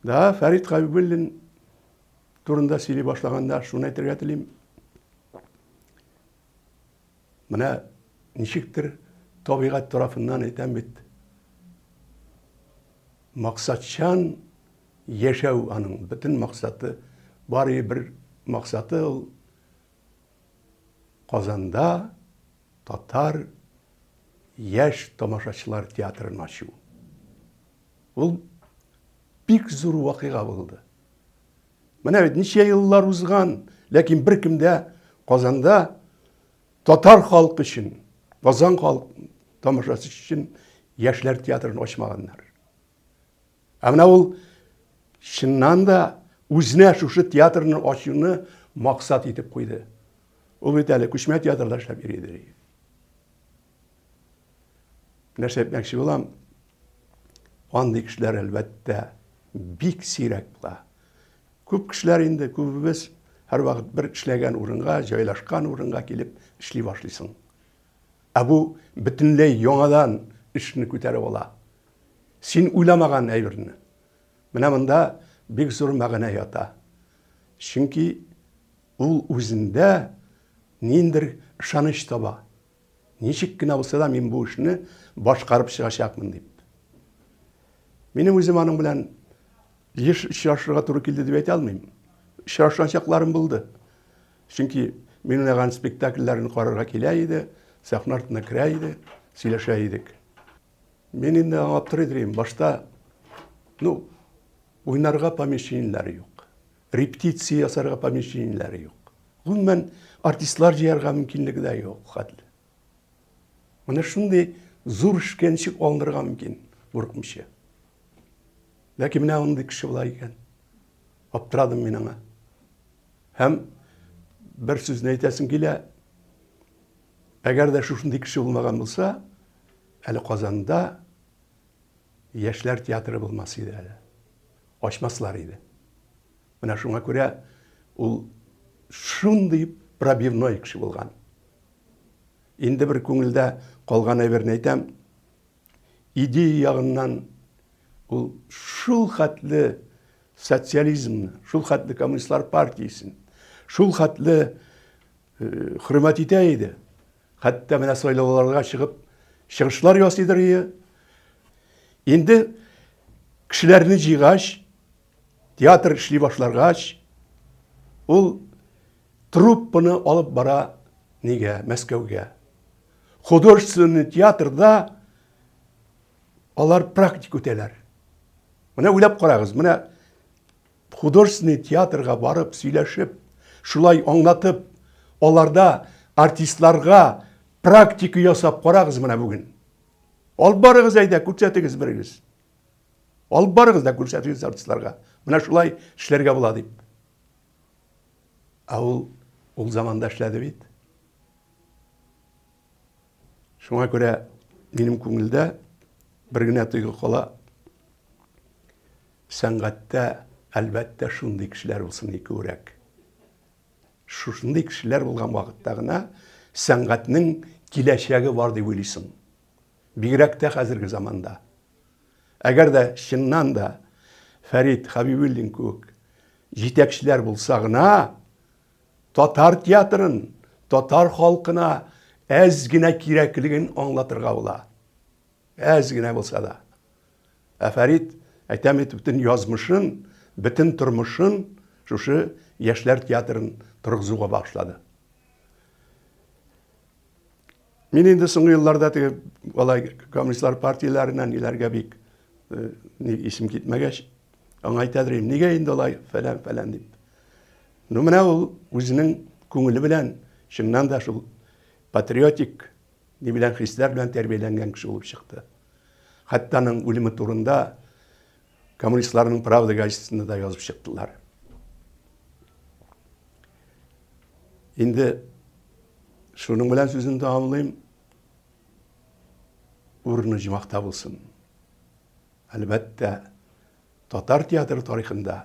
Да, Фәрит Хәбибуллин турында сөйли башлаганда шуны әйтергә телим. Менә ничектер табигать тарафыннан әйтәм бит. Максатчан яшәү аның бөтен максаты, бары бер максаты ул Казанда татар яшь тамашачылар театрын ачу. Ул бик зур вакыйга булды. Менә бит ничә еллар узган, ләкин беркем дә Казанда татар халкы өчен, Казан халык тамашасы өчен яшьләр театрын ачмаганнар. Ә менә ул чыннан да үзенә шушы театрны ачуны максат итеп куйды. Ул бит әле күчмә театрда эшләп йөри иде. Нәрсә әйтмәкче булам? Андый кешеләр әлбәттә бик сирәк була. Күп кешеләр инде, күбебез һәрвакыт бер эшләгән урынга, җайлашкан урынга килеп эшли башлыйсың. Ә бу бөтенләй яңадан эшне күтәреп ала. Син уйламаган әйберне. Менә монда бик зур мәгънә ята. Чөнки ул үзендә ниндер ышаныч таба. Ничек кенә булса да мин бу эшне башкарып чыгачакмын дип. Минем үзем аның белән еш очрашырга туры килде дип әйтә алмыйм. Очрашкан чакларым булды. Чөнки мин уйнаган спектакльләрне карарга килә иде, сәхнә артына керә иде, сөйләшә идек. Мин инде аңа аптырый идем. Башта, ну, уйнарга помещениеләре юк. Репетиция ясарга помещениеләре юк. Гомумән, артистлар җыярга мөмкинлеге дә юк хәтле. Менә шундый зур эшкә ничек алынырга мөмкин, курыкмыйча. Ләкин менә андый кеше була икән. Аптырадым мин аңа. Һәм бер сүзне әйтәсем килә. Әгәр дә шушындый кеше булмаган булса, әле Казанда яшьләр театры булмас иде әле. Ачмаслар иде. Менә шуңа күрә ул шундый пробивной кеше булган. Инде бер күңелдә калган әйберне әйтәм. Идея ягыннан ул шул хәтле социализмны, шул хәтле коммунистлар партиясен, шул хәтле э, хөрмәт итә иде. Хәтта менә сайлауларга чыгып чыгышлар ясыйдыр ие. Инде кешеләрне җыйгач, театр эшли башларгач, ул труппаны алып бара нигә? Мәскәүгә. Художественный театрда алар практик үтәләр. Менә уйлап карагыз, менә художественный театрга барып сөйләшеп, шулай аңлатып, аларда артистларга практика ясап карагыз менә бүген. Алып барыгыз әйдә, күрсәтегез берегез. Алып барыгыз да күрсәтегез артистларга. Менә шулай эшләргә була дип. Ә ул ул заманда эшләде бит. Шуңа күрә минем күңелдә бер генә тойгы кала. Сәнгатьтә, әлбәттә, шундый кешеләр булсын күбрәк. Шушындый кешеләр булган вакытта гына сәнгатьнең киләчәге бар дип уйлыйсың. Бигрәк тә хәзерге заманда. Әгәр дә чыннан да Фәрит Хәбибуллин кебек җитәкчеләр булса гына, татар театрын татар халкына әз генә кирәклеген аңлатырга була. Әз генә булса да. Ә Фәрит, әйтәм бит, бөтен язмышын, бөтен тормышын шушы яшьләр театрын торгызуга багышлады. Мин инде соңгы елларда теге алай коммунистлар партияләренә ниләргә бик э, ни исем китмәгәч, аңа әйтәдер идем, нигә инде алай фәлән фәлән дип. Ну менә ул үзенең күңеле белән чыннан да шул патриотик ни белән хисләр белән тәрбияләнгән кеше булып чыкты. Хәтта аның үлеме турында коммунистларның Правда газетасында да язып чыктылар. Инде шуның белән сүзен тәмамлыйм. Урыны җомахта булсын. Әлбәттә, татар театры тарихында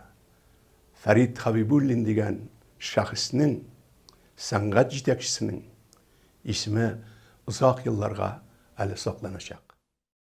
Фәрит Хәбибуллин дигән шәхеснең, сәнгать җитәкчесенең исеме озак елларга әле сакланачак.